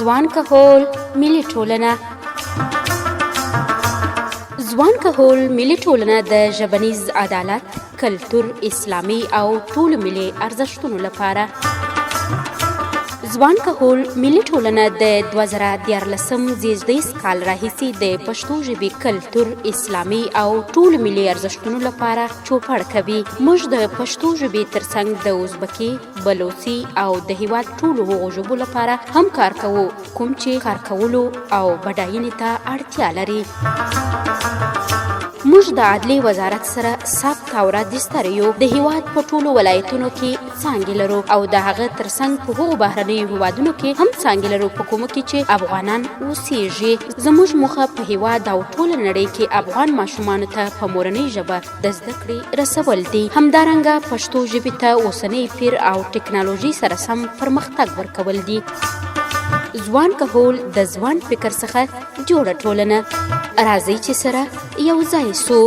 ځوان کهول ملي ټولنه. ځوان کهول ملي ټولنه د ژبنیز عدالت، کلتور، اسلامي او ټولو ملي ارزښتونو لپاره. ځوان کهول ملي ټولنه د 2013 زیږدیز کال راهیسې د پښتو ژبې، کلتور، اسلامي او ټولو ملي ارزښتونو لپاره چوپړ کوي. موږ د پښتو ژبې ترڅنګ د ازبکي، بلوڅي او د هیواد ټولو هغو ژبو لپاره هم کار کوو کوم چې کار کولو او بډاینې ته اړتیا لري. موږ د عدلي وزارت سره ثبت او راجستر یو. د هیواد په ټولو ولایتونو کې څانګې لرو او د هغه ترڅنګ په هغو بهرنیو هیوادونو کې هم څانګې لرو په کومو کې چې افغانان اوسیږي. زموږ موخه په هیواد او ټوله نړۍ کې افغان ماشومانو ته په مورنۍ ژبه د زده کړې رسول دي. همدارنګه پښتو ژبې ته اوسنۍ پیر او ټکنالوژي سره سم پرمختګ ورکول دي. ځوان کهول د ځوان فکر څخه جوړه ټولنه. راځئ چې سره یو ځای سو.